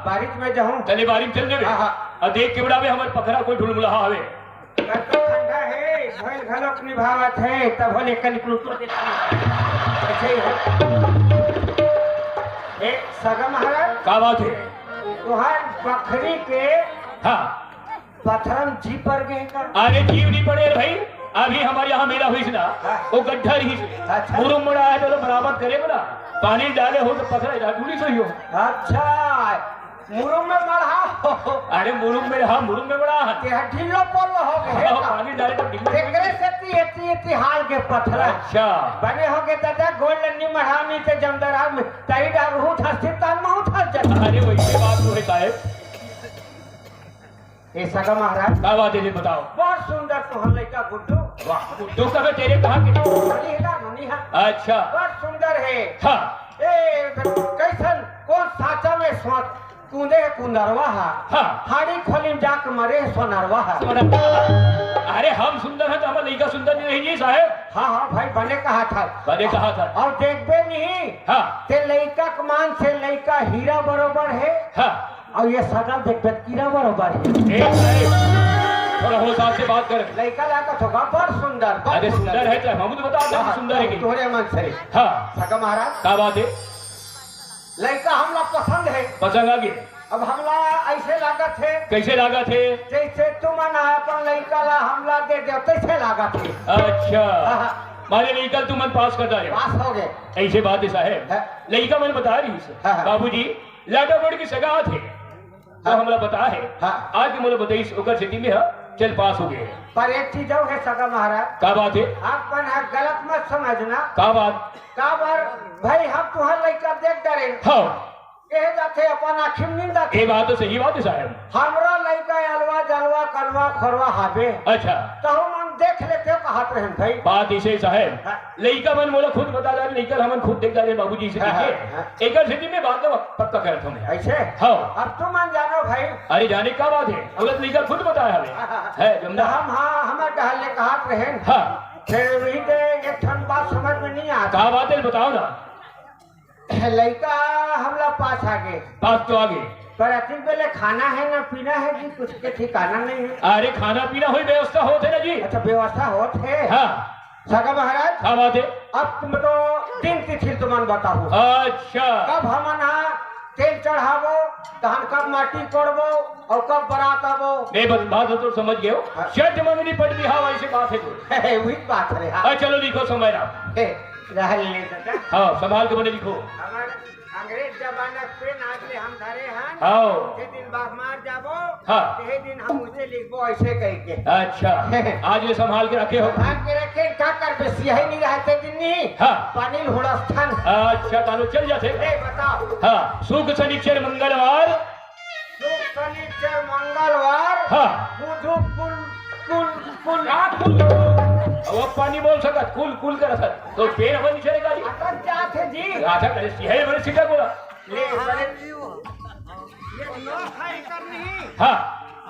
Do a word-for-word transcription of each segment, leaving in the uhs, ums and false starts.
बारिश में जाहूं। चले बारिश चल देबे। हाँ, हाँ। अउ देख के बड़ा बे हमर पखरा कोई ढुलमुलहा हवे। कतको ठंडा हे, भइल घलोक निभावत हे, तभो ले कल कुलतो देती। अच्छा ही हो। ए, सगा महाराज। का बात हे? तुहार बखरी के हाँ। पथरम जी पर गे का? अरे जीव नहीं पड़े भाई, अभी हमर यहाँ मेला होइस ना, हाँ। वो गड्ढा रहिस, अच्छा। मुरुम मड़ा हे तो बराबर करे बना, पानी डाले हो तो पथरा जा, डूली सही हो। अच्छा, मुरुम में मड़ा हो। अरे मुरुम में, हाँ, मुरुम में मड़ा हे। ते ह ढिल्लो पोल हो गे हे हाँ, का? पानी डाले तो ढिल्लो। तेकरे से ती एती एती हाल के पथरा। अच्छा। बने हो गे दादा, गोल लन्नी मढ़ा में ते जमदरा में तई डाल हूँ धस्ती तन में उठल चल। अरे वैसे बात तो है साहेब। ए सगा महाराज। का बात हे जी, बताओ। बहुत सुंदर तुहर लइका गुड्डू। वाह, गुड्डू कबे तेरे कहाँ के? बोली हे ना, नोनी हे। अच्छा। बहुत सुंदर हे। हाँ। ए, कैसन, कोन साँचा में सोच, कूदे हे कुंदरवा हा। हाँ। हाड़ी खोली में जाके मरे हे सोनरवा हा। सोनरवा। अरे हम सुंदर हे तो हमर लइका सुंदर नहीं रही जी साहेब। हाँ, हाँ भाई, बने कहा था। बने कहा था। अउ देखबे नहीं। हाँ। ते लइका के मान से लइका हीरा बरोबर हे। हाँ। अउ ये सगा देखबे त कीरा बरोबर हे। ए, साहेब, थोड़ा होशियार से बात कर। लइका ला कथो का बड़ सुंदर, बड़ अरे सुंदर। सुंदर हे, चाहे हम तो बता दें हाँ, सुंदर हे कि। तोरे मन से। हाँ। सगा महाराज। का बात हे? लइका हमला पसंद हे। पसंद आ गे। अब हमला ऐसे लागत हे। कैसे लागत हे? जैसे तुमन अपन लइका ला हमला दे दे, तैसे लागत हे। अच्छा। हाँ, हाँ। मारे लइका तुमन पास कर डारे। पास हो गे। ऐसे बात हे साहेब। हाँ। लइका मन बता रहिस। हाँ, हाँ। बाबूजी, लाडा बड़ के सगा आथे। तो हाँ। हमला बता हे। हाँ। आज मोला बताइस, ओकर सेती में ह, चल पास हो गे। पर एक चीज अउ हे सगा महाराज। का बात हे? आप मन ह गलत मत समझना। का बात? काबर भाई, हम तुहर लइका देख डरेन। हाँ। कहे जाथे अपन आँखी में नींद आथे। ये बात तो सही बात हे साहेब। हमरो लइका अलवा जलवा कनवा खोरवा हाबे। अच्छा। तहु मन देख लेते कहत रहेन भाई। बात ऐसे हे साहेब। हाँ। लइका मन मोला खुद बता डारे, लइका हमन खुद देख डारे बाबूजी से हाँ, कहिके। हाँ, हाँ। एकर सेती में बात ला पक्का करत हूँ मैं। ऐसे? हाँ। अब तुमन जानो भाई। अरे जाने का बात हे, बोलत लइका खुद बताए हवे। हाँ, हाँ, हाँ। हे, तो जमना। हम, हाँ, हमर डहर ले कहत रहेन। हाँ। फिर वही दे एक ठन बात समझ में नहीं आत। का बात हे, बताओ ना। लइका हमला पास आ गे। पास तो आ गे। पर अतिक बेले खाना हे ना पीना हे जी, कुछ के ठिकाना नहीं हे। अरे खाना पीना होई, व्यवस्था होत हे ना जी। अच्छा, व्यवस्था होत हे। हाँ। सगा महाराज, का बात हे? अब तुम तो दिन तिथि तुमन बताओ। अच्छा। कब हमन हा तेल चढ़ाबो, तहन कब माटी कोड़बो अउ कब बरात आबो? नहीं, बस बात तो समझ गए हो। हाँ। सेठ मंगनी पट बिहाव, ऐसी बात हे तो। हे, हे, वही बात हे, हाँ। अरे चलो लिखो समय ना। हे, रहल ले दादा। हाँ, संभाल के बने लिखो। हमर अंग्रेज जमाना के पेन आज ले हम धरे हन। हाँ। जे दिन बाप मार जाबो, हाँ। तेहे दिन हम उसे लिखबो ऐसे कहिके। अच्छा। आज ये संभाल के रखे हो। संभाल के रखे, का करबे, सियाही नहीं रहते दिन नहीं। हाँ। पानी हुड़स्थन। अच्छा, तालो चल जाते। ए, बताओ। हाँ, सुख शनिचर मंगलवार। सुख शनिचर मंगलवार। हाँ। बुधु कुल, कुल, कुल। का कुल? अब पानी बोल सकत, कुल, कुल कर सकत। तो पेड़ अपन नीचे निकाली। अटक जाते जी। अच्छा, करे सियाही बड़े सीधा बोला। ले, बड़े ये नोखा एकर नहीं। हाँ।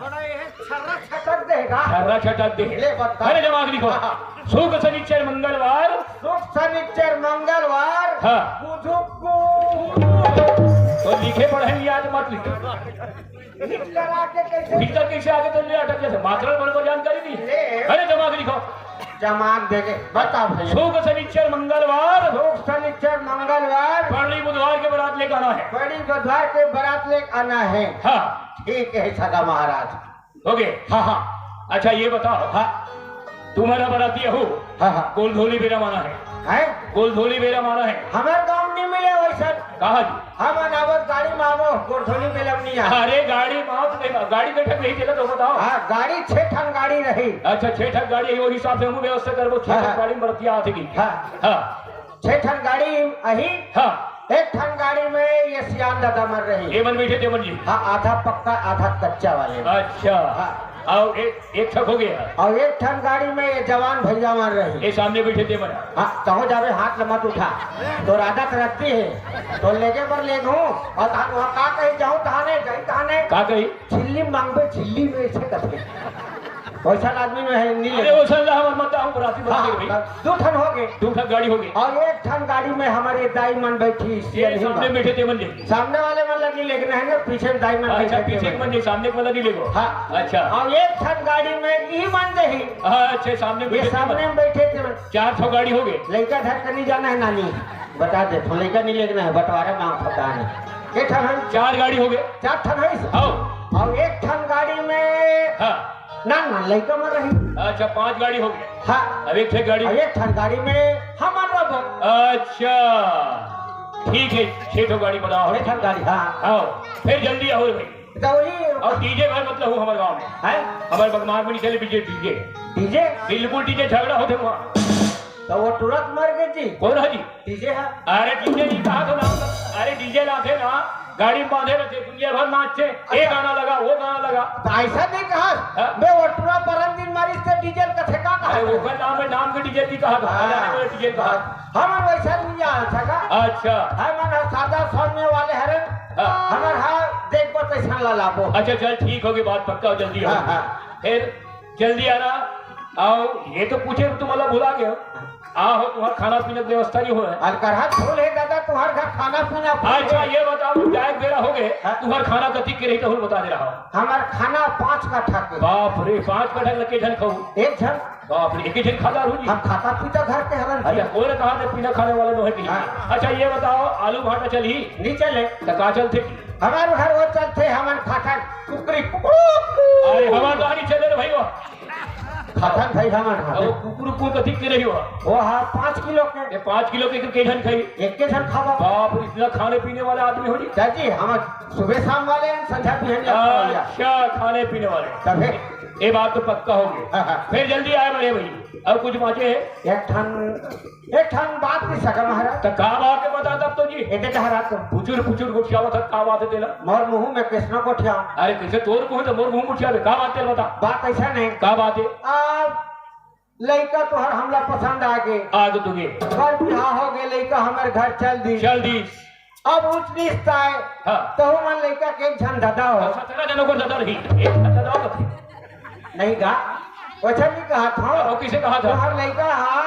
बड़ा ये छर्रा छटक देगा। छर्रा छटक दे। ले बता। अरे दिमाग लिखो। हाँ। सुख शनिचर मंगलवार। सुख शनिचर मंगलवार। हाँ। बुधु को। तो लिखे पढ़े याद मत लिखो। भीतर आके कैसे? भीतर कैसे आके तो ले अटक जैसे मात्रा बन को जानकारी नहीं। ले। अरे दिमाग लिखो। जमान देंगे। बता भैया। सुख शनिचर मंगलवार। सुख शनिचर मंगलवार। बड़ी बुधवार के बारात लेके आना है। बड़ी बुधवार के बारात लेके आना है। हाँ। ठीक है सगा महाराज। हो गए? हाँ, हाँ। अच्छा, ये बताओ। हाँ। तुम्हारा बाराती हो? हाँ, हाँ। गोलधोली बेरा माना है? हैं? गोलधोली बेरा माना है? हमारे गांव नहीं मिले वैसा। कहा जी? हम अनावत गाड़ी में आवो, गोरधोली में लवनिया। अरे, गाड़ी में आवत नहीं, गाड़ी बैठक नहीं चला तो बताओ। हाँ, गाड़ी छह ठन गाड़ी रही। अच्छा, छह ठन गाड़ी है, वो हिसाब से हम व्यवस्था करबो, छह हाँ, ठन हाँ। गाड़ी में बरतिया आथे की। हाँ। हाँ। छह ठन गाड़ी अही। हाँ। एक ठन गाड़ी में ये सियान दादा मन रही। ये मन बैठे थे मन जी। हाँ, आधा पक्का, आधा कच्चा वाले। अच्छा। हाँ। और एक एक ठक हो गया। और एक ठन गाड़ी में ये जवान भैया मन रही। ये सामने बैठे थे मन। हाँ, तहो जावे हाथ ल मत उठा। तो राधा तरक्की है। तो लेगे बर ले घूम। और तहान वहाँ का कही जाऊँ तहाने, जाई तहाने। का कही? झिल्ली मांगबे, झिल्ली में इसे कथे। वैसा आदमी में है, नहीं अरे, लेना। वैसा ला हमर मत आऊ, बराती बन हाँ, गई भाई। दू ठन हो गए। दू ठन गाड़ी हो गए। और एक ठन गाड़ी में हमारे दाई मन बैठी, ये सामने बैठे थे मन ले। सामने वाले मन लगी लेकिन है ना, पीछे में दाई मन अच्छा, बैठे थे पीछे मन। मन ले, सामने वाला नहीं लेगो। हाँ। अच्छा। और एक ठन गाड़ी में ई मन दे ही। हाँ, अच्छा, सामने ये बैठे थे सामने मन। में बैठे थे मन। चार ठो गाड़ी हो गए। लड़का घर कनी जाना है नानी, बता दे, तो लड़का नहीं लेना है, बंटवारा मांग पता नहीं। एक ठन है। चार गाड़ी हो गए। चार ठन है। हाँ। और एक ठन गाड़ी में हाँ। ना, ना, लइका मन रही। अच्छा, पांच गाड़ी हो गई। हाँ। अब एक ठे गाड़ी। अब एक ठन गाड़ी में हम रहबो। अच्छा, ठीक है, छह ठो गाड़ी बनाओ। छह ठन गाड़ी, हाँ। आओ, फिर जल्दी आओ भाई। तो वही और डीजे भाई, मतलब, हूँ हमारे गांव में। है? हमारे बगमार में नहीं चले डीजे, डीजे। डीजे? बिल्कुल डीजे झगड़ा होते वहाँ। तो वो तुरंत मर गए जी। कौन है जी? डीजे है। अरे डीजे नहीं कहा तो ना। अरे डीजे लाते ना, गाड़ी में बांधे रहते, दुनिया भर नाचते, ये अच्छा। गाना लगा, वो गाना लगा। तो ऐसा नहीं कहा। हाँ। मैं ओटरा परन दिन मारी से डीजे कथे का कहा अरे था? ओकर नाम है, नाम के डीजे नहीं कहा था, हाँ। गाने वाले डीजे कहा। हाँ। हमर वैसा नहीं आ सका। अच्छा। हमन ह सादा सौम्य वाले हरे। हाँ। हमर हा देखबो तैसन ला लाबो। अच्छा, चल ठीक होगी, बात पक्का हो, जल्दी हो। हाँ, हाँ। फिर जल्दी आना। आओ, ये तो पूछे, तुम वाला भुला गए हो। आ हो, तुम्हार खाना पीने की व्यवस्था नहीं हो है। अरे करहा फूल है दादा, तुम्हार घर खाना पीना फूल अच्छा, है। ये बताओ, जाए के बेरा हो गए, हाँ। तुम्हार खाना कथी के रही, तो बता दे रहा हूँ। हमार खाना पाँच कट्ठा के। बाप रे, पाँच कट्ठा के झन खाऊ? एक झन। बाप रे, एक ही झन खाता रहू जी? हम खाता पीता घर के हरन जी। अच्छा, कोई ने कहा था पीना खाने वाले नोहे की? हाँ। अच्छा, ये बताओ, आलू भाटा चलही? नहीं चले। तो का चलथे? हमार घर वो चलथे, हमन खाथन कुकरी कुकू। अरे, हमार गाड़ी चले रे भाई, वो। खाथन भाई हमन, हाँ। वो कुकरू को कथी के रही हो? वो हाँ, पाँच किलो के। ये पाँच किलो के के झन खाई? एक के झन खावा। बाप रे, इतना खाने पीने वाला आदमी हो जी? चाची, हम सुबह शाम वाले हैं, संझा बिहनिया वाले। अच्छा, खाने पीने वाले। तबे। ये बात तो पक्का होगी। हाँ, हाँ। फिर जल्दी आए बड़े भाई, और कुछ बाँचे है? एक ठन, एक ठन बात नहीं सका महाराज। तो का बात है बता तब तो जी। एते कहा रात को। फुचुर फुचुर गोठियावत है, का बात है तेला? मोर मुंह में कृष्ण गोठिया। अरे कैसे तोर मुंह तो मोर मुंह गोठियावे, का बात है बता? बात ऐसा नहीं। का बात है? आ, लइका तोहर हमला पसंद आ गे। आ गे तुगे। घर बिहाव हो गे, लइका हमर घर चल दी। चल दी। अब ऊंच नीच ताय, हाँ। तहु मन लइका के एक झन ददा हो। सत्रह जनों को ददा रही, एक झन ददा हो। नहीं गा, वैसा नहीं कहा था। वो किसे कहा था? तोहर लइका हा,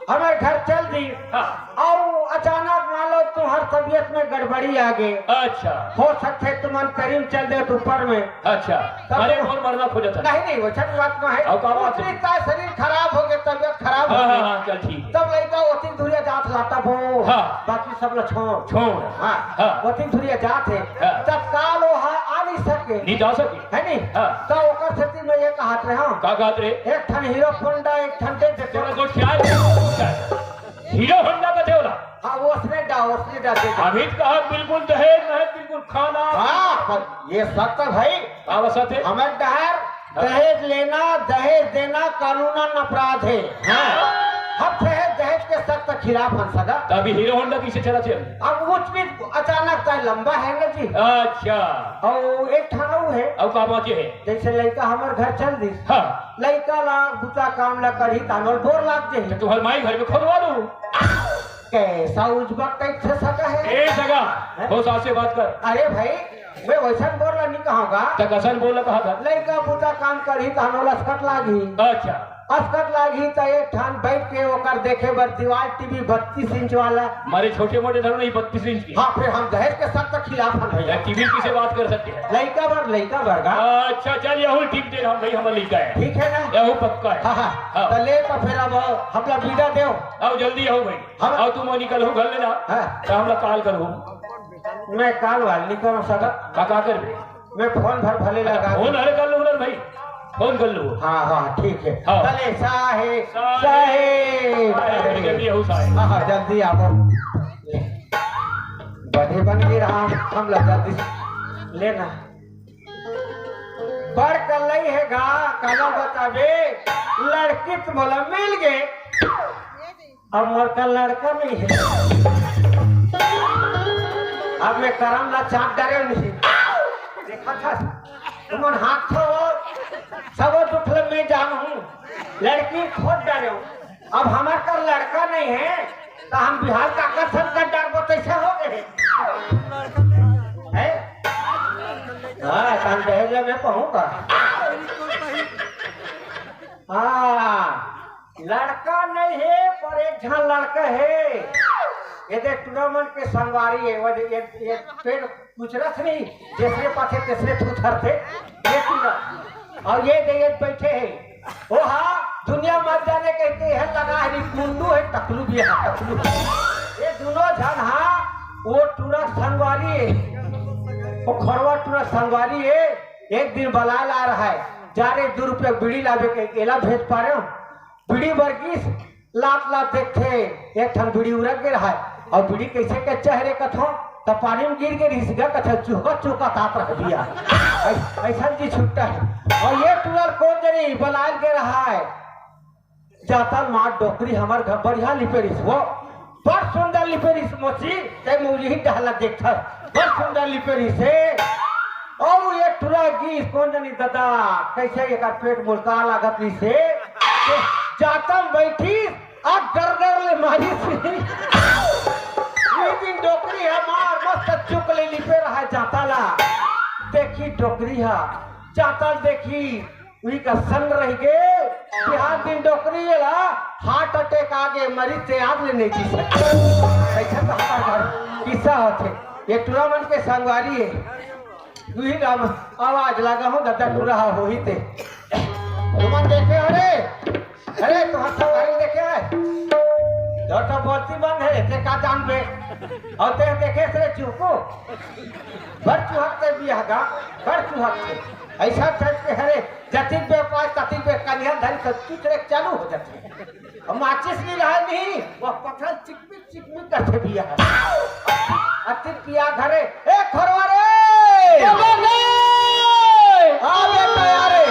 हमर घर चल दी। हाँ। और अचानक मान लो तोहर तबीयत में गड़बड़ी आ गे। अच्छा। हो सकथे तुमन तरी म चल दे ऊपर में। अच्छा। तब अरे, तो मोर मरना खोजत है। नहीं, नहीं, वैसा बात नहीं है। और का बात है? उतनी ता शरीर खराब हो गया, तबीयत खराब हो हाँ, गई। हाँ, हाँ, चल ठीक है। तब लइका ओती धुरिया जात लाता वो। हाँ। बाकी सब ला छोड़। छोड़। हाँ। हाँ। ओती धुरिया जात है। हाँ। तत्काल वो हा आ नहीं सके। नहीं जा सके। है नहीं? हाँ। तो ओकर सेती मैं ये कहत रहे हूँ। का कहत रहे? एक ठन हीरो होंडा, एक ठन दे देते। तेरा गोठियाए। हीरो होंडा का देवला। हाँ, वो उसने डा, उसने डा दे दे। अभी तो कहा बिल्कुल दहेज नहीं, बिल्कुल खाना। हाँ, पर ये सत्य भाई। का बा सत्य? हमें डहर हाँ। दहेज लेना, दहेज देना कानूनन अपराध है। हाँ। हम दहेज, दहेज के सख्त खिलाफ हन सगा। तो अभी हीरो होंडा कैसे चला चल? अब ऊंच नीच अचानक तय लंबा है ना जी। अच्छा। और एक ठन अउ है। अब का बात ये है? जैसे लइका हमर घर चल दिस। हाँ। लइका ला बुता काम ला करही तानोल बोर लाग जही। तो तुम्हारे माई घर में खोदवा दो। कैसा उजबक टाइप से सगा है? ए सगा, हैं? बहुत साफ से बात कर। अरे भाई, मैं वैसन बोल ला नहीं कहूँगा। तो कसन बोल ला कहा था? लइका बुता काम करही तानोल असकट लागी। अच्छा। असकट लागी तो एक ठान बैठ के ओकर देखे बर दीवार टीवी बत्तीस इंच वाला। मारे छोटे मोटे धरो नहीं, बत्तीस इंच की। हाँ, फिर हम दहेज के सख्त खिलाफ हन भैया। टीवी की से बात कर सकते हैं। लइका बर, लइका बर गा। अच्छा, चल, यहू ठीक दे रहा हूँ भाई, हमारा लइका है। ठीक है ना? यहू पक्का है। हाँ, हाँ। हाँ। तो ले तो फिर अब हम लोग विदा देव। आओ, जल्दी आओ भाई। हम आओ, तुम निकल हो घर लेना। हाँ। तो हम लोग काल करो। मैं काल वाल निकल सका। का, का कर बे? मैं फोन भर भले लगा फोन दूँ। अरे कर लो ना भाई, फोन कर लो। हाँ, हाँ, ठीक है। हाँ। भले साहेब, साहेब, साहेब। साहेब, जल्दी आओ साहेब। हाँ, हाँ, जल्दी आओ। बढ़े बन के रहा, हम लोग जल्दी से लेना। बड़ कल्लई है गा, काला बताबे, लड़की तो मोला मिल गए। अब मोर का लड़का नहीं है। अब मैं करम ला चाट डरे नहीं। देखा था, तुमन हाथ हो, सब दुख ले मैं जानहूँ। लड़की खोद डरे हो। अब हमार का लड़का नहीं है, तो हम बिहार का आकर्षण कर डरबो, तैसे हो गए। है? हाँ, कान दहेज में कहूँगा। हाँ, लड़का नहीं हे, पर एक झन लड़का हे। ये दे टूरा मन के संगवारी हे, वो दे, ये, ये पेड़ कुचरत नहीं, जैसने पाथे तैसने थूथरथे, ये टूरा। अउ ये दे, ये बैठे हे। ओ हाँ, दुनिया मर जाने कहते हैं, लगा है नहीं, कुंडू है, टकलू भी है, टकलू। ये दोनों झन, हाँ, वो टूरा संगवारी हे, वो खरवा टूरा संगवारी हे। एक दिन बलाय ला रहा है, जा रे, दू रुपया बीड़ी लाबे के, एला भेज पा रहे हो। बीड़ी बर गिस, लात लात देखथे, एक ठन बीड़ी उरक गे रहा है। अउ बीड़ी कइसे कच्चा हे रे कथों, त पानी में गिर गे रिहिस गा कथे, चुहकत चुहकत आत रहा बिया। अइस-, अइसन जी छुट्टा हे। अउ ये टूरा ल कोन जनी बलाय गे रहा है, जातल माँ डोकरी हमर घर बढ़िया लिपे रिहिस वो, बड़ सुंदर लिपे रिहिस मोची, ते मुझे ही डहला देखथस, बड़ सुंदर लिपे रिहिस हे। अउ ये टूरा गिस कोन जनी ददा, कइसे एकर पेट मुलका लागत रिहिस हे, ते जातल बइठिस, आ गरगर ले मारिस। ये दिन डोकरी हमर मस्त चुक ले लिपे रहा जातल ला, देखिस डोकरी ह, जातल देखिस, उही का संग रहिगे, बिहान दिन डोकरी एला heart attack आगे, मरिस ते आज ले नइ जी सके। अइसन तो हमर घर किस्सा होथे। ये टूरा मन के संगवारी हे। उही राम आवाज लगा हूँ, ददा टूरा हा होही ते। तुमन देखे हो रे? अरे, तुमन संगवारी देखे हे? तो, तो बोलती बंद हे, ते का जानबे? अउ ते देखे से चुको? बड़ चुहक ते बिया गा, बड़ चुहक ते। अइसन टाइप के हरे, जतिक बेर पास, ततिक बेर कनिहा धरी, सब चुचरे चालू हो जाथे। अब माचिस नइ रहा नहीं, वो पथरा चिकमिक चिकमिक करथे बिया। अति पिया घरे, ए खरवा रे! बाबा रे! आ बेटा रे!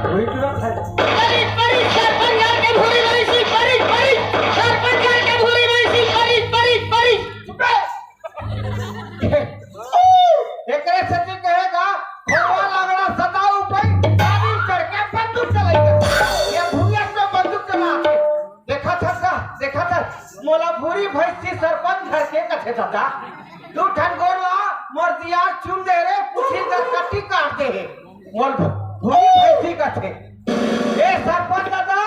वही तुरंत है। परिस, परिस, सरपंच घर के भूरी भैंसी, परिस, परिस, सरपंच घर के भूरी भैंसी, परिस, परिस, परिस। चुप रह। एकरे सेती कहेगा, घोड़वा लंगड़ा सदा उठे, गाड़ी चढ़ के बंदूक चलाइए। ये भूरिया पे बंदूक चला के। देखा था का? देखा था? मोला भूरी भैंसी सरपंच घर के कथे दादा। दू ठन गोड़ ला, मोर दियार चुन दे रे, पूछी दस कट्टी काट दे हे। मोर भूरी भैंसी कथे। ए सरपंच दादा,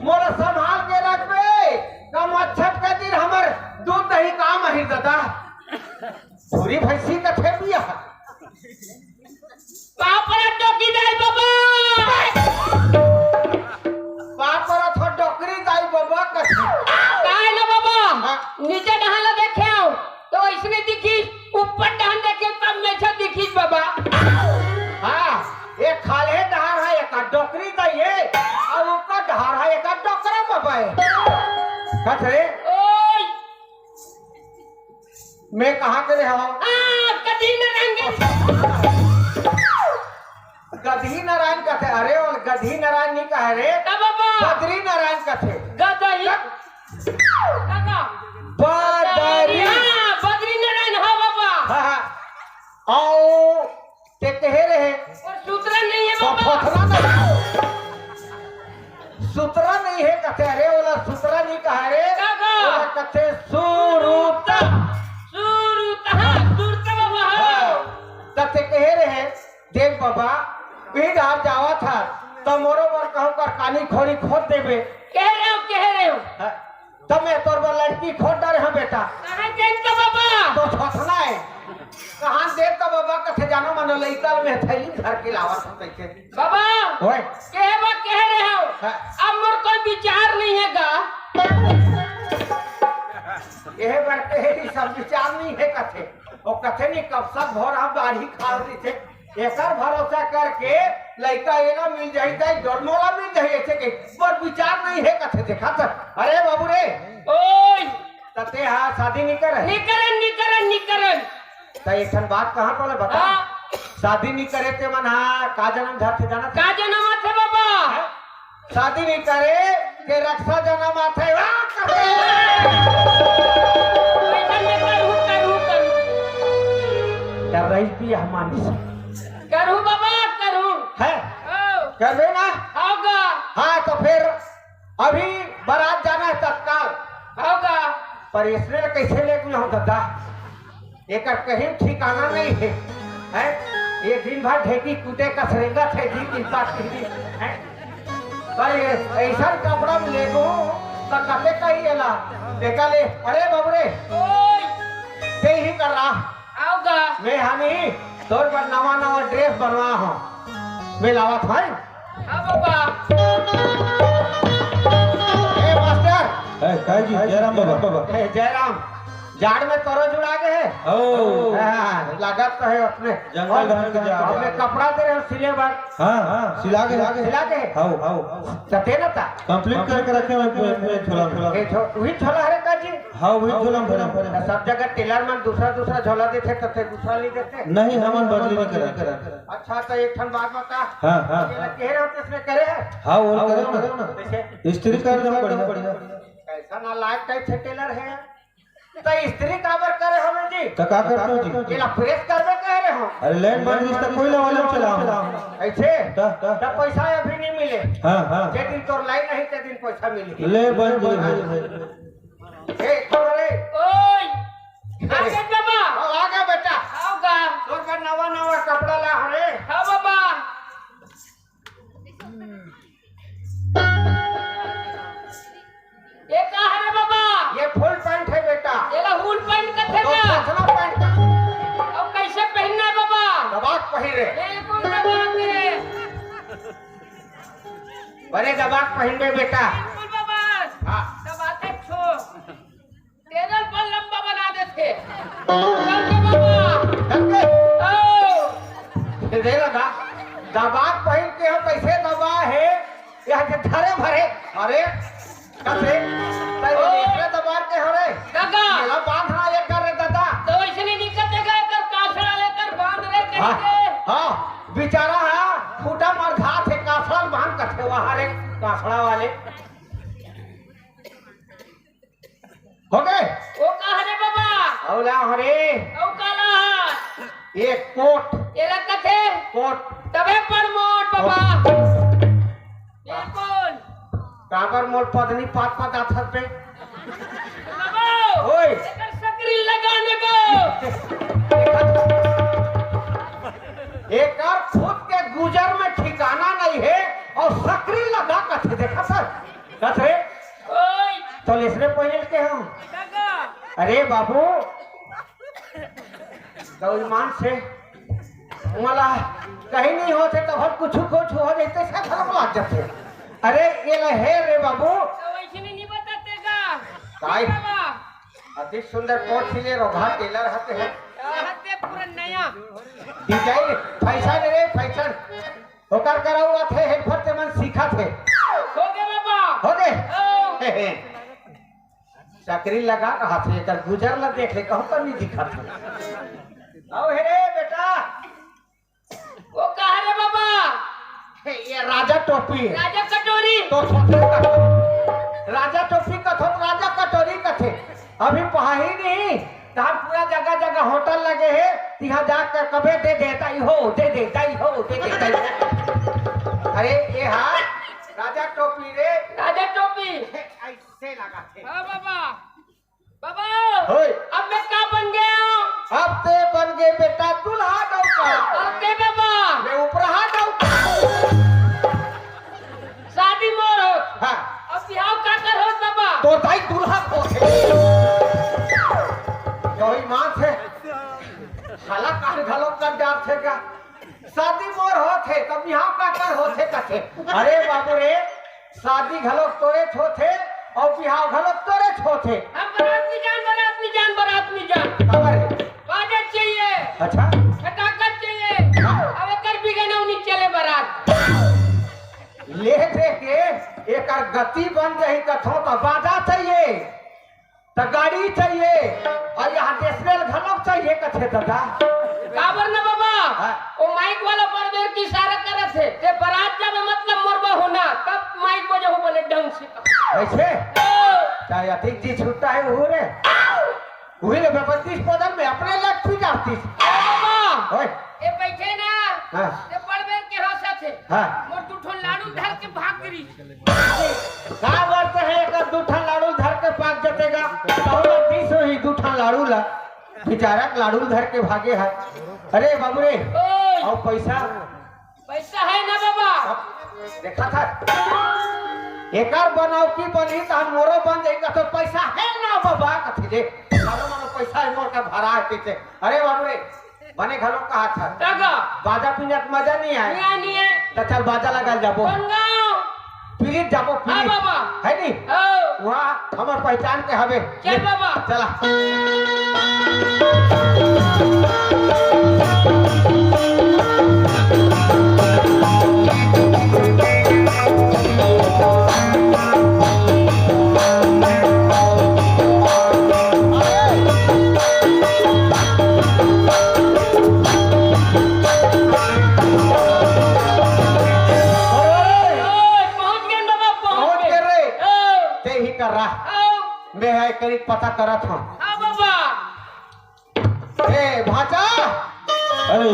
मोला संभाल के रखबे, का मच्छर के दिन हमर दूध दही काम आही दादा। भूरी भैंसी कथे बिया। पापरा टोकी दाई बाबा। पापरा थो डोकरी दाई बाबा कथे। काय ना बाबा, हाँ। नीचे डहान ला देखे आओ, तो इसने दिखी, ऊपर डहान देखे तब में अच्छा दिखी बाबा। हाँ, एक खाल्हे डहार है, एक डोकरी दाई है, अउ ऊपर डहार है, एक डोकरा बाबा है। कथे? मैं कहाँ के रे हवं? हाँ, गदही नारायण के। गदही नारायण कथे। अरे, वो गदही नारायण नहीं कहे रे। का बाबा? बदरी नारायण कथे। गदही। का? काका। बदरी। हाँ, बदरी नारायण, हाँ बाबा। हाँ, हाँ। आओ, ते कहे रहे। वो सूत्र नहीं है तो बाबा। फोथरा नहीं। सूत्र नहीं है कथे, अरे, ओला सूत्र नहीं कहे रे। का, का? ओला कथे सुरुता। सुरुता, हाँ, सुरुता बाबा, हाँ। हाँ, त ते कहे रहे, देख बाबा, ई डार जावत हस, त मोरो बर कहूँ कर कानी खोरी खोद देबे। कह रहे हो, कह रहे हो। हाँ, त मैं तोर बर लड़की खोद डारे हँव बेटा। कहाँ देन का बाबा? तो छोटना है। कहाँ देन का बाबा, कथे जानो मनो लइका में थैली धर के लावत हँव कइसे। बाबा, ओए। कहे बा कह रहे हो। हाँ। अब मोर कोई विचार नहीं है गा। कहे बर कहे ही सब विचार नहीं है कथे। वो कथे नहीं कब तक भोर हम दाढ़ी खा रही थे। एकर भरोसा करके लइका एला मिल जाही, चाहे डोलमोला मिल जाही, ऐसे के पर विचार नहीं है कथे। देखा त, अरे बाबू रे। ओए। त ते हा शादी नहीं करे? नहीं करन, नहीं करन, नहीं करन। त एक ठन बात कहाँ तोला बता। हाँ। शादी नहीं करे ते मन हा का जन्म धरथे जानत हे? का जन्म आथे बाबा? हाँ? शादी नहीं करे ते रक्षा जन्म आथे। वाह, करे। वैसन में करू, करू, करू। कर रही थी हमारी। करू बाबा, करू। है? ओ। करबे ना? होगा। हाँ, तो फिर अभी बारात जाना है तत्काल। होगा। पर इसने कैसे ले गया हूँ दादा? एकर कहीं ठिकाना नहीं है, हैं? ये दिन भर ढेकी कूदे कसरेंगा थे जी, दिन पास की दिन, हैं? पर ये ऐसा कपड़ा में लेबो, त कते कही एला? देखा ले, अरे बाबू रे, ओए। ते ही कर रहा। आओगा। मैं हनी, तोर बर नवा नवा ड्रेस बनवा हूँ, मैं लावत हूँ। हाँ बाबा। ए मास्टर। ए, काहे जी? जयराम बाबा। ए, जयराम, जाड़ में तोरो जुड़ा गए है? ओ। हाँ, लागत तो है अपने। जंगल धान के जाड़। अपने कपड़ा दे रहे हो सिले बर। हाँ, हाँ, सिला के। सिला के? हाँ, हाँ। तो दे ना ता। Complete करके रखे हैं अपने, अपने झोला में। ए, झो-, वही झोला हरे का जी? हाँ, वही झोला में भरे हैं। तो सब जगह टेलर मन दूसरा, दूसरा झोला देथे, तो ते दूसरा नहीं देथे? नहीं, हमन बदली नहीं करा। अच्छा, तो एक ठन बात बता। हाँ, हाँ। ये लग कह रहे हो, किसने करे है? हाँ, वो करे ना। कैसे? इस्त्री कर देना बढ़िया। कैसा नालायक टाइप से टेलर है। तो इस्त्री काबर करे हमें जी? तो का करते हो जी? एला प्रेस करबे कह रहे हो। अरे, लाइन बंद रही तो कोयला वाला चला। ऐसे? तो, तो। तो पैसा अभी नहीं मिले। हाँ, हाँ। जे दिन तोर लाइन नहीं, ते दिन पैसा मिले। ले बंद रही। ए, खबर है? ओए। आ गए बाबा। आओ, आ गया बेटा। आओ गा। तोर पर नवा, नवा कपड़ा ला हरे। हाँ बाबा। ये का हरे बाबा? ये full pant है बेटा। एला full pant कथे तो ना? फसला pant का। अब कैसे पहनना है बाबा? दबा के पहिरे। बिल्कुल दबा के। बड़े दबा के पहिनबे बेटा। बिल्कुल बाबा। हाँ। दबा के छो। टेबल पर लंबा बना देथे। लंबा बाबा। लंबे? ओ। दे लगा। दबा पहिन के हो, कैसे दबा है? यह के धरे भरे। अरे, कसे? तै ओ। दूसरे दबा के हो रे। काका। मेला बांधना ये कर रे दादा। तो वैसे नहीं निकलते गए कर कासड़ा लेकर बांध रे हाँ, कहीं के। हाँ। बेचारा है, फूटा मर घात है, कासड़ा बांध कथे वहाँ रे, कासड़ा वाले। हो गए? ओ का हरे बाबा? औला हरे। औ काला? एक कोट। एला कथे? कोट। तबे पर मोट बाबा। कोट। बिल्कुल। काबर मोर पत्नी पात पात आथत बे? बाबा। ओए। एकर सकरी लगाने को। एकर खुद के गुजर में ठिकाना नहीं है और सकरी लगा कथे देखा सर। कथे ओए। तो लेसने पहले के हम। काका। अरे बाबू, तो ईमान से मला कहीं नहीं होते तब हम कुछ कुछ हो जाते से फर्क लग जाते। अरे ये ले हे रे बाबू। तो वैसे नहीं बताते का? काई? बाबा। अति सुंदर कोट सिले रोघा टेलर हते हैं। हते पूरा नया। डिजाइन फैशन रे फैशन। ओकर करा हुआ थे हेल्पर ते मन सीखा थे। हो गए बाबा। हो गए? ओ। हे, हे। चकरी लगा कहाथे, एकर गुजर ला देख ले, कहूँ कमी दिखत हे। आओ हे रे बेटा। ओ कहा रे बाबा? हे, ये राजा टोपी। राजा कटोरी। तो छोटे कटोरी। राजा टोपी कथो, राजा कटोरी कथे। अभी पहाही नहीं, तहार पूरा जगह जगह होटल लगे हे, तिहा जाकर कबे दे दे, ताई हो, दे दे, ताई हो, दे दे, ताई हो। अरे, ये हा राजा टोपी रे। राजा टोपी। हे, ऐसे लगा थे। हाँ बाबा। बाबा, होय। अब मैं का बन गया? अब ते बन गए बेटा दूल्हा डौका। अब ते बाबा। मैं उपरहा डौका। शादी मोर हो। हाँ। अब बिहाव काकर हो बाबा? तो दाई दूल्हा को थे। तो ईमान से साला कान घलो कर डार थे का? शादी मोर होथे, त बिहाव काकर होथे कथे। अरे बाबू रे, शादी घलोक तोरेच होथे अउ बिहाव घलोक तोरेच होथे। हम बारात में जान, बारात में जान, बारात में जान। काबर रे? बाजा चाहिए। अच्छा। फटाका चाहिए। हाँ। अब एकर बिगनौ नहीं चले बारात। ले दे के एकर गति बन जाही कथो त बाजा चाहिए। त गाड़ी चाहिए अउ यहाँ देशमेल घलोक चाहिए कथे दादा। काबर न बाबा? हाँ। ओ माइक वाला बड़ बेर के इशारा करत हे, ते बारात जाबे मतलब मोर बहू ना, तब माइक बजाहू बने ढंग से। ऐसे? ओ। चाहे अतिक जी छुट्टा हे वो रे। वही ले बत्तीस पदन में अपने लग फिट आतीस। ओ बाबा। ओए। ए बैठे ना। हाँ। ते बड़ बेर के हंसत हे। हाँ। मोर दू ठो लाडू धर के भाग गिरी। का बात हे, एकर दू ठन लाडू धर के पाक जतेगा, तोला दिस होही दू ठन लाडू ला, बेचारा के लाडू धर के भागे हे। अरे बाबू रे, ओए। अउ पैसा? पैसा हे ना बाबा। देखा था, एकर बनाओ की बनी, त हम मोरो बन जाई, कथे पैसा हे ना बाबा, कथे जे, मानो मानो पैसा हे मोर का भरा हे पीछे। अरे बाबू रे, बने घलो कहा था। काका। बाजा पीने के मजा नहीं आए। नहीं आए, नहीं आए। तो चल बाजा लगा जाबो। कौन गाँव? पीरित जाबो, हाँ पीरित। बाबा। है नी? हाँ। वहाँ हमर पहचान के हवे। चल बाबा। चला। ओए, पहुंच गेन बाबा, पहुंच पहुंच गेन। गेन रे। ओ। ते ही कर रहा। ओ। मैं है करीब पता करत हूँ। हाँ बाबा। ए, भांचा। अरे,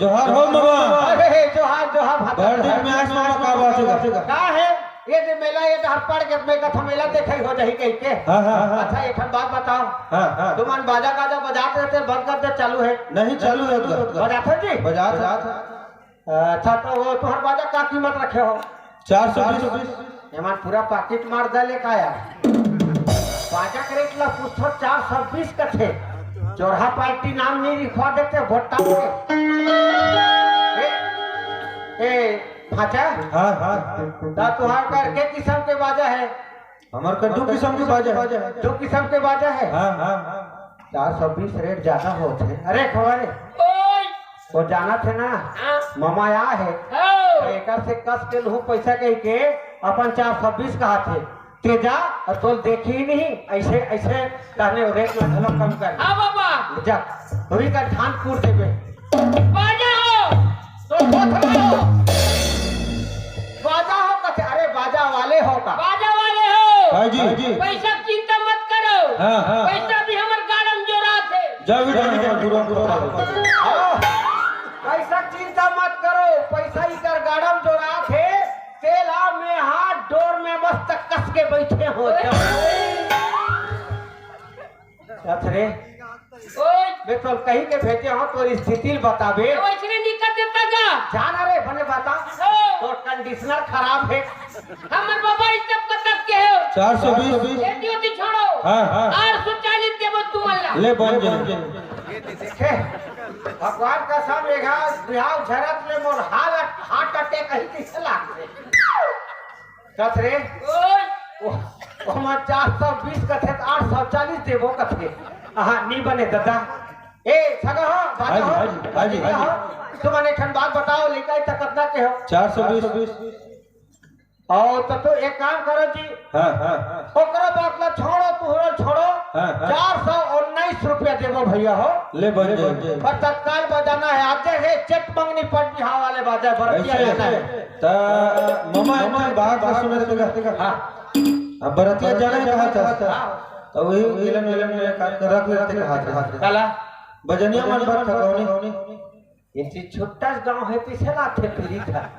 जोहार हो मामा। अरे, जोहार, जोहार, भांचा, बड़ दिन जोहार। में आज मामा का बात है? का है? ये जे मेला, ये डहर पड़ के मैं कथा मेला देखे हो जाही कह के। हाँ, हाँ, हाँ। अच्छा, एक ठन बात बताओ। हाँ, हाँ। तुमन बाजा गाजा बजात रहते, बंद कर दे, चालू है। नहीं, चालू है, बजात है जी? बजात है। अच्छा, तो वो तुहर बाजा का कीमत रखे हो? चार सौ बीस। एमन पूरा पाकिट मार डाले का यार? बाजा के रेट ला पूछथो, चार सौ बीस कथे। चोरहा पार्टी नाम नहीं लिखवा देते, भोट्टा के। ए, ए, भांचा? हाँ, हाँ। त तुहार कर के किसम के बाजा है? हमर कर दू किसम के बाजा है। दू किसम के बाजा है? हाँ, हाँ। चार सौ बीस रेट ज्यादा होथे। अरे खवारे, ओए! वो जानत हे ना, हाँ। ममा आ हे। हाँ। त एकर से कस के लूहूँ पैसा कह के अपन चार सौ बीस कहत हे। ते जा अउ तोल देखी नहीं, ऐसे, ऐसे कहने रेट ला घलो कम कर। हाँ बाबा। जा, वही का धान कूट देबे। बाजा हो। तो होत रहो। बाजा हो कथे, अरे बाजा वाले हो का? बाजा वाले हो। हाँ जी। पैसा की चिंता मत करो। हाँ, हाँ। पैसा भी हमर गाड़ा म जोरात हे। जा भी जा, जा, पूरा, पूरा। हाँ। पैसा की चिंता मत करो, पैसा इकर गाड़ा म जोरात हे। तेला में हाथ डोर में मस्त कस के बैठे हो। कथे रे, ओए! मैं तोल कही के भेजे हूँ, तोर स्थिति ल बताबे। तो इसने निकल देता का? जाना रे, बने बता। ओ! तोर कंडीशनर खराब हे। हमर बाबा इज्जत पतक के हो। चार सौ बीस। एती ओती छोड़ो। हाँ, हाँ। आठ सौ चालीस देबो तुमन ला। ले बन जा। देखे, भगवान कसम, एघा बिहाव झरत ले मोर हालत, हार्ट अटैक कहीं कैसे लागथे। कस रे? ओए! ओ, ओमा चार सौ बीस कथे त आठ सौ चालीस देबो कथे। हाँ, नी बने ददा। ए, सगा हो, बाजा हो। हाँ जी, हाँ जी, हाँ जी। तुमन एक ठन बात बताओ, लइका इतना कतना के हो? चार सौ बीस। और तो तू एक काम करो जी, हाँ, हाँ, हाँ। ओकरा बात ला छोड़ो, तू हरल छोड़ो। हाँ, हाँ। चार सौ उन्नीस रुपया देबो भैया हो। ले बन जाए। पर तत्काल बजाना है, आज जैसे चेत मंगनी पंडरी हाँ वाले बाजा बरतिया ऐसे, जाना है। त ममा एक ठन बात ला सुने देगा। हाँ। अब बरतिया जाना है कहाँ था? हाँ। तो वही मिलन मिलन में का-, रख लेते कहा था। काला? बजनिया मन बर थकौनी। ये चीज छोटा सा गांव है, पीछे लाथे फिरी था।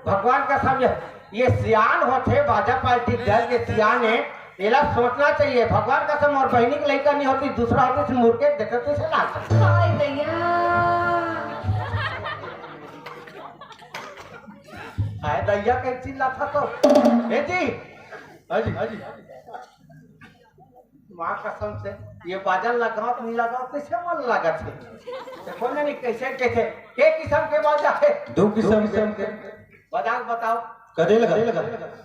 भगवान का समझ, ये सियान होथे, बाजा पार्टी दल, ये सियान है, एला सोचना चाहिए। भगवान का समझ, और बहनी की लड़का नहीं होती, दूसरा होती, से मुड़ के देते तो इसे लाथे। हाय दैया। हाय दैया, कई चीज लाथा तो। ए जी। हाँ जी, हाँ जी। माँ कसम से, ये बाजा लगाओ, नहीं लगाओ, कैसे मन लागत है? देखो ना, नहीं, कैसे, कैसे, के किस्म के बाजा है? दो किस्म के। बजा के बताओ। कदे लगा?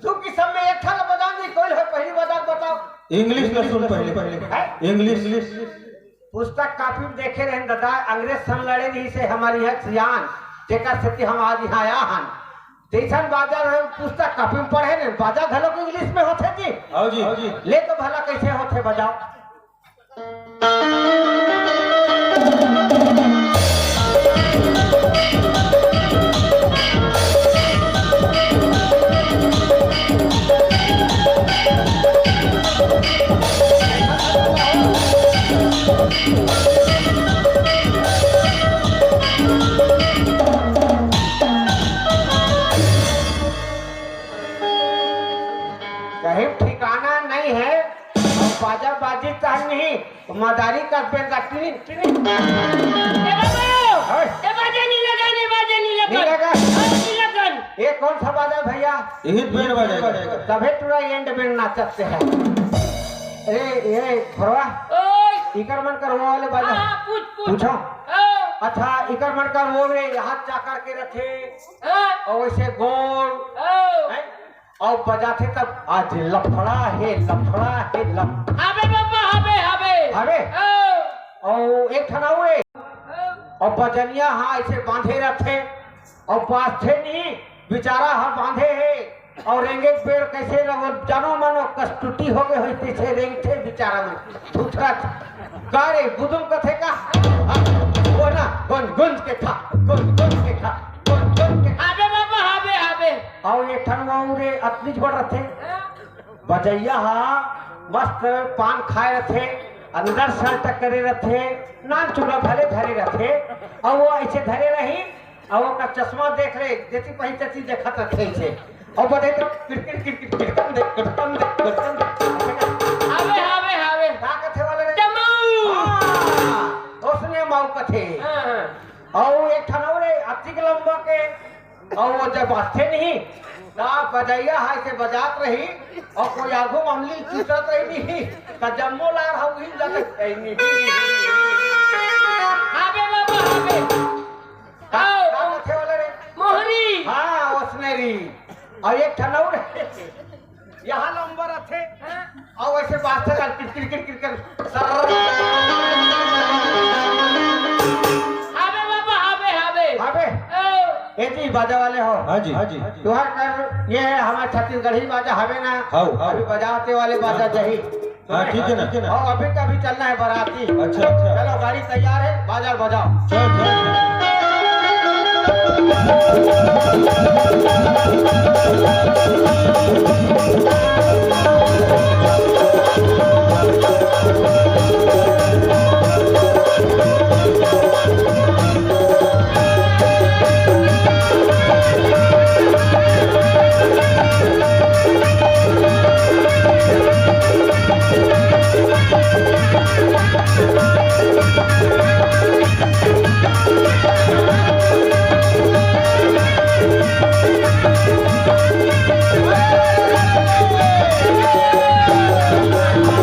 दो किस्म में एक ठन बजा नहीं, कोई है, पहली बजा के बताओ। इंग्लिश में सुन पहले। हैं? इंग्लिश। पुस्तक कॉपी में देखे रहे दादा, अंग्रेज संग लड़े रही से हमारी है सियान, जेकर सेती हम आज यहाँ आया हन। जैसन बाजा रहे, पुस्तक कॉपी में पढ़े ने, बाजा घलो के इंग्लिश में होथे जी। आओ जी, आओ जी। ले तो भला कैसे होथे, बजाओ। कहीं ठिकाना नहीं है, और बाजा बाजी तहन नहीं, तो मदारी का बेंदा टिनी, टिनी। ए बाबू, ओए। ए बाजा नहीं लगा, नहीं बाजा नहीं लगा। नहीं लगा? हाँ, नहीं लगा। ये कौन सा बाजा भैया? यही बैंड बाजा। तभे टूरा एंड बैंड नाचते हैं। अरे, ये फरवा। ओए। इकर मन कर वो वाले बाजा। हाँ, हाँ, पूछ, पूछ। पूछो। हाँ। अच्छा, इकर मन कर वो वे हाथ जा करके रखे। हाँ। और वैसे गोल। हाँ। हैं? अउ बजाथे तब आज लफड़ा हे, लफड़ा हे, लफ- हाबे बाबा, हाबे, हाबे। हाबे? ओ। अउ एक ठन अउ हे। ओ। अउ बजनिया हा ऐसे बांधे रथे, अउ बाजथे नहीं, बेचारा हा बांधे हे, अउ रेंगे के बेर कैसे रहो, जानो मानो कस टूटी हो गए होई, कैसे रेंगथे बेचारा मन, थुथरत। का रे, गुदुम कथे का? हाँ, वो ना, गुंज, गुंज के खा, गुंज, गुंज के खा, गुंज, गुंज के खा। हाबे बाबा, हाबे, हाबे। अउ एक ठन वो रे, अतनीच बड़ रथे। बजैया हा मस्त पान खाए रथे, अंदर शर्ट करे रथे, नान चूड़ा भले धरे रथे, अउ वो ऐसे धरे रही, अउ ओकर चश्मा देख ले, जैसी पही तैसी देखत रथे ऐसे। अउ बजे तो किरकिर, किरकिर, किरकन दे, किरकन दे, किरकन दे। हावे, हावे, हावे। का कथे वाले रे? जम्मू। हाँ, उसने माऊ कथे। हाँ, हाँ। अउ एक ठन अउ रे, अतिक लंबा के अउ वो जब बाजथे नहीं, त बजैया हा ऐसे बजात रही, अउ कोई आगू म अमली चूसत रही नहीं, त जम्मो लार हा उही जात रही नहीं। हाबे बाबा, हाबे। का, का कथे वाला रे? मोहरी। हाँ, ओसने री। अउ एक ठन अउ रे। यहाँ लंबर आथे, हाँ। अउ ऐसे बाजथे का किरकिर, किरकिर, किरकिर, सर्र। हाबे बाबा, हाबे, हाबे। हाबे। ओ। ए जी, बाजा वाले हो? हाँ जी, हाँ जी। तुहर कर, ये है हमारे छत्तीसगढ़ी बाजा हवे ना? हाँ, हाँ। अभी बजाते वाले बाजा जही। हाँ, ठीक है ना? अउ अभी का अभी चलना है बाराती। अच्छा, अच्छा। चलो, गाड़ी तैयार है, बाजा बजाओ। चल, चल, चल।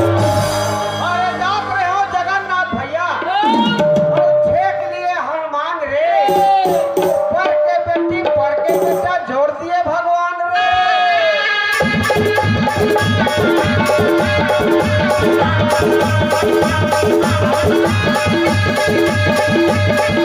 अरे जात रहे हो जगन्नाथ भैया, अउ छेक लिए हनुमान रे, पर के बेटी, पर के बेटा, जोड़ दिए भगवान रे।